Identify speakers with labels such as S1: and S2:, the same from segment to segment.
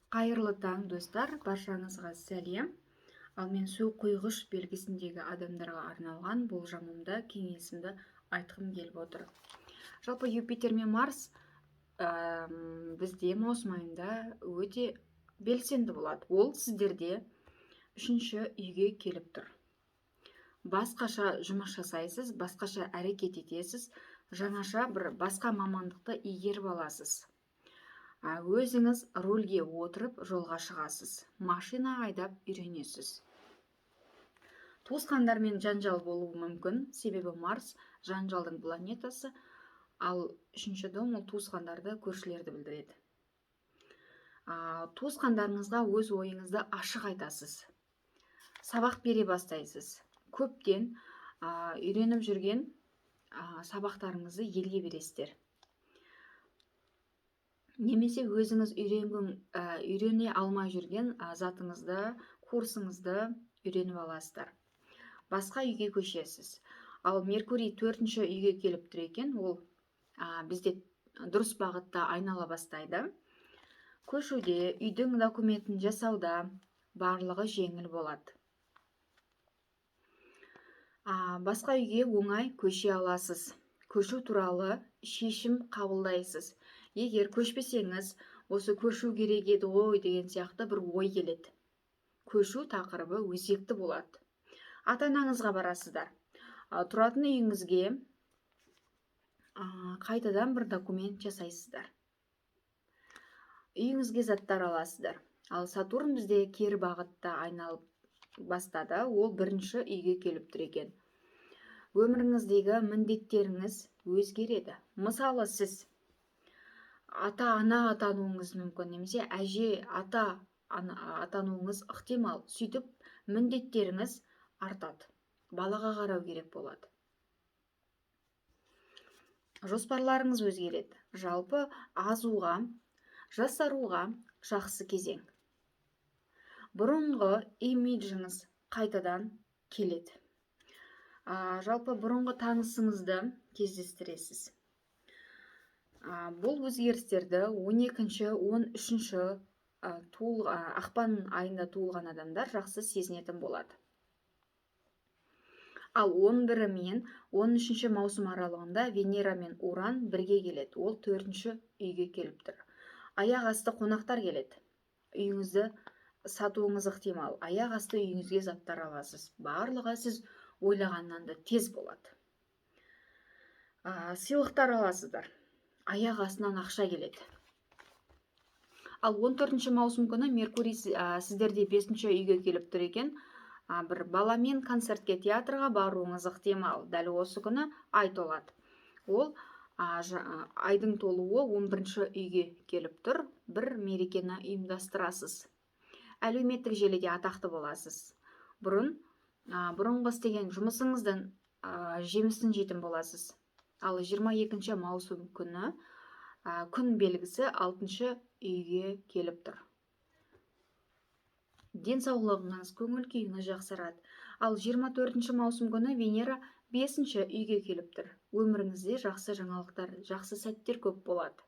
S1: Қайырлы таң, достар! Баршаңызға сәлем! Ал мен су құйғыш белгісіндегі адамдарға арналған болжамымды, кеңесімді айтқым келіп отыр. Жалпы, Юпитер мен Марс бізде маусым айында өте белсенді болады. Ол сіздерде үшінші үйге келіп тұр. Басқаша жұмыс жасайсыз, басқаша әрекет етесіз, жаңаша бір басқа мамандықты игеріп аласыз. Өзіңіз рульге отырып, жолға шығасыз, машина айдап үйренесіз. Туысқандармен жанжал болуы мүмкін, себебі Марс — жанжалдың планетасы, ал үшінші дом ол туысқандарды, көршілерді білдіреді. Туысқандарыңызға өз ойыңызды ашық айтасыз, сабақ бере бастайсыз. Көптен үйреніп жүрген сабақтарыңызды елге бересіздер немесе өзіңіз үйрене алмай жүрген затыңызды, курсыңызды үйреніп аласыздар. Басқа үйге көшесіз. Ал Меркурий төртінші үйге келіп тұр екен. Ол бізде дұрыс бағытта айнала бастайды. Көшуде, үйдің документін жасауда барлығы жеңіл болады. Басқа үйге оңай көше аласыз, көшу туралы шешім қабылдайсыз. Егер көшпесеңіз, осы көшу керек еді ғой деген сияқты бір ой келеді. Көшу тақырыбы өзекті болады. Ата анаңызға барасыздар. Тұратын үйіңізге қайтадан бір документ жасайсыздар, үйіңізге заттар аласыздар. Ал Сатурн бізде кері бағытта айналып бастады. Ол бірінші үйге келіп тұр екен. Өміріңіздегі міндеттеріңіз өзгереді. Мысалы, сіз ата ана атануыңыз мүмкін немесе әже, ата ана атануыңыз ықтимал. Сөйтіп, міндеттеріңіз артады, балаға қарау керек болады, жоспарларыңыз өзгереді. Жалпы, азуға, жасаруға жақсы кезең. Бұрынғы имиджіңіз қайтадан келеді. Жалпы, бұрынғы танысыңызды кездестіресіз. Бұл өзгерістерді 12-, 13 ақпан айында туылған адамдар жақсы сезінетін болады. Ал 11 мен 13 маусым аралығында Венера мен Уран бірге келеді. Ол төртінші үйге келіп тұр. Аяқ асты қонақтар келеді, үйіңізді сатуыңыз ықтимал, аяқ асты үйіңізге заттар аласыз. Барлығы сіз ойлағаннан да тез болады. Сыйлықтар аласыздар, аяқ астынан ақша келеді. Ал 14 маусым күні Меркурий сіздерде бесінші үйге келіп тұр екен. Бір баламен концертке, театрға баруыңыз ықтимал. Дәл осы күні ай толады. Ол айдың толуы 11 үйге келіп тұр. Бір мерекені ұйымдастырасыз, әлеуметтік желіде атақты боласыз. Бұрынғы істеген жұмысыңыздың жемісін жейтін боласыз. Ал 22 маусым күні күн белгісі алтыншы үйге келіп тұр. Денсаулығыңыз, көңіл күйіңіз жақсарады. Ал 24 маусым күні Венера бесінші үйге келіп тұр. Өміріңізде жақсы жаңалықтар, жақсы сәттер көп болады.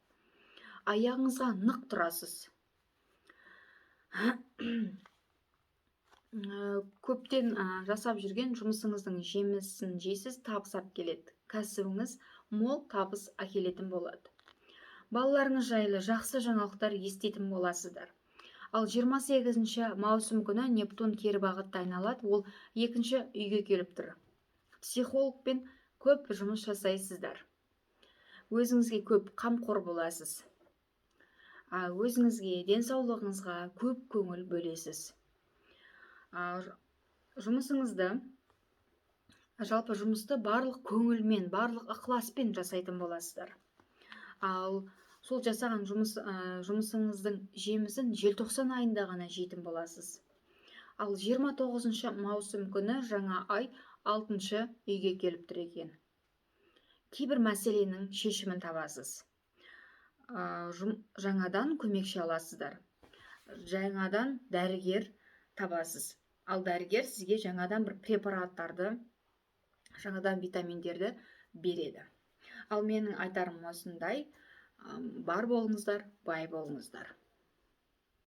S1: Аяғыңызға нық тұрасыз. Көптен жасап жүрген жұмысыңыздың жемісін жейсіз, табыс алып келеді. Кәсібіңіз мол табыс әкелетін болады. Балаларыңыз жайлы жақсы жаңалықтар еститін боласыздар. Ал 28 маусым күні Нептун кері бағытта айналады. Ол екінші үйге келіп тұр. Психологпен көп жұмыс жасайсыздар, өзіңізге көп қамқор боласыз, өзіңізге, денсаулығыңызға көп көңіл бөлесіз. Жұмысыңызды, жалпы жұмысты барлық көңілмен, барлық ықыласпен жасайтын боласыздар. Ал сол жасаған жұмысыңыздың жемісін желтоқсан айында ғана жейтін боласыз. Ал 29 маусым күні жаңа ай алтыншы үйге келіп тұр екен. Кейбір мәселенің шешімін табасыз. Жаңадан көмекші аласыздар, жаңадан дәрігер табасыз. Ал дәрігер сізге жаңадан бір препараттарды, жаңадан витаминдерді береді. Ал менің айтарым осындай. Бар болыңыздар, бай болыңыздар!